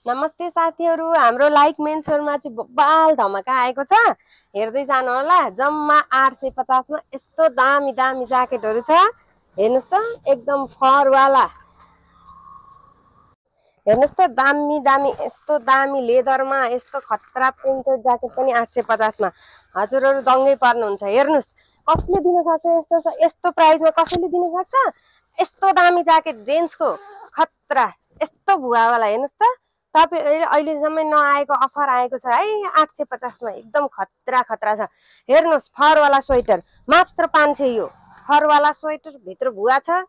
नमस्ते साथीहरु, हाम्रो लाइक मेन्सनमा चाहिँ बब्बाल धमाका आएको छ। हेर्दै जानु होला। जम्मा 850 मा यस्तो दामी दामी ज्याकेटहरु छ। हेर्नुस् त, एकदम फर वाला। हेर्नुस् त, दामी दामी यस्तो दामी लेदरमा यस्तो खतरा प्रिन्टेड ज्याकेट पनि 850 मा। हजुरहरु दङ्गै पर्नुहुन्छ। हेर्नुस्, कसले दिन सक्छ यस्तो प्राइसमा कसैले दिन सक्छ? यस्तो दामी ज्याकेट जेन्ट्सको खतरा यस्तो भुवावाला। हेर्नुस् त, तपाईहरुले अहिलेसम्म नआएको अफर आएको छ है 850 मा। एकदम खतरा खतरा छ। हेर्नुस्, फर वाला स्वेटर मात्र 500। यो फर वाला स्वेटर भित्र भुवा छ।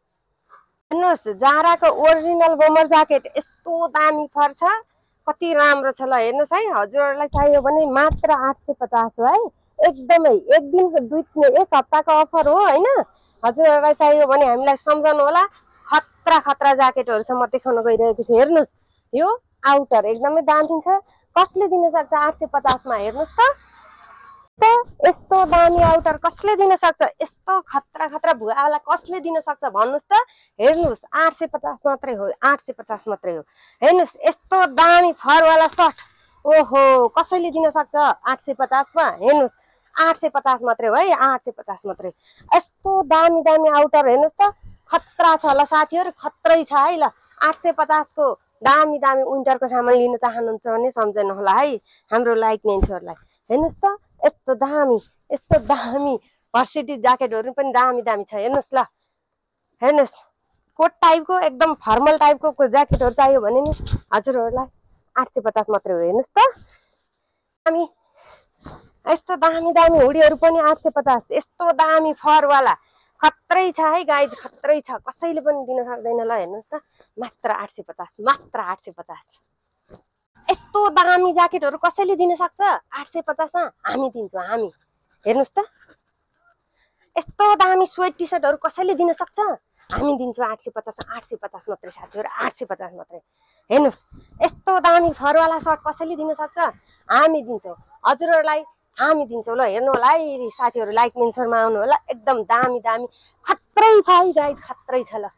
हेर्नुस्, जाराको ओरिजिनल बोमर ज्याकेट यस्तो दामी फर छ। कति राम्रो छ ल। हेर्नुस् है, हजुरहरुलाई चाहियो भने मात्र 850 हो है। एकदमै एक दिन एक हप्ताको अफर हो हैन। हजुरहरुलाई चाहियो भने हामीलाई सम्झनु होला। खतरा खतरा ज्याकेटहरु छ म देखाउन गइरहेको छु। हेर्नुस्, यो आउटर एकदमै दामी छ। कसले दिन सक्छ 850 मा? हेर्नुस् त, यस्तो दामी आउटर कसले दिन सक्छ? यस्तो खतरा खतरा भुवावाला कसले दिन सक्छ भन्नुस् त? हेर्नुस्, 850 मात्रै हो, 850 मात्रै हो। हेर्नुस्, यस्तो दामी फरवाला सर्ट, ओहो, कसैले दिन सक्छ 850 मा? हेर्नुस्, 850 मात्रै हो है, 850 मात्रै। यस्तो दामी दामी आउटर हेर्नुस् त, खतरा छ ल साथीहरु, खत्रै छ है ल। 850 को दामी दामी विन्टरको सामान लिन चाहनुहुन्छ भने सम्झनु होला है हाम्रो लाइक मेन्सहरुलाई। हेर्नुस् त, यस्तो दामी भर्सिटी ज्याकेटहरु पनि दामी दामी छ। हेर्नुस् ल, हेर्नुस्, कोट टाइपको एकदम फर्मल टाइपको ज्याकेटहरु चाहियो भने नि हजुरहरुलाई 850 मात्रै हो। हेर्नुस् त, दामी यस्तो दामी दामी हुडीहरु पनि 850। यस्तो दामी फरवाला खत्रै छ है गाइज, खत्रै छ। कसैले पनि दिन सक्दैन ल। हेर्नुस् त, मात्र 850, मात्र 850। यस्तो दामी ज्याकेटहरु कसैले दिन सक्छ 850 मा? हामी दिन्छौँ, हामी। हेर्नुस् त, यस्तो दामी स्वेट टी सर्टहरु कसैले दिन सक्छ? हामी दिन्छौँ 850, 850 मात्रै साथीहरु, 850 मात्रै। हेर्नुस्, यस्तो दामी फरवाला सर्ट कसैले दिन सक्छ? हामी दिन्छौँ हजुरहरुलाई, हामी दिन्छौँ ल। हेर्नु होला है साथीहरु, लाइक मेन्सनमा आउनु होला। एकदम दामी दामी खत्रै छ है गाइज, खत्रै छ ल।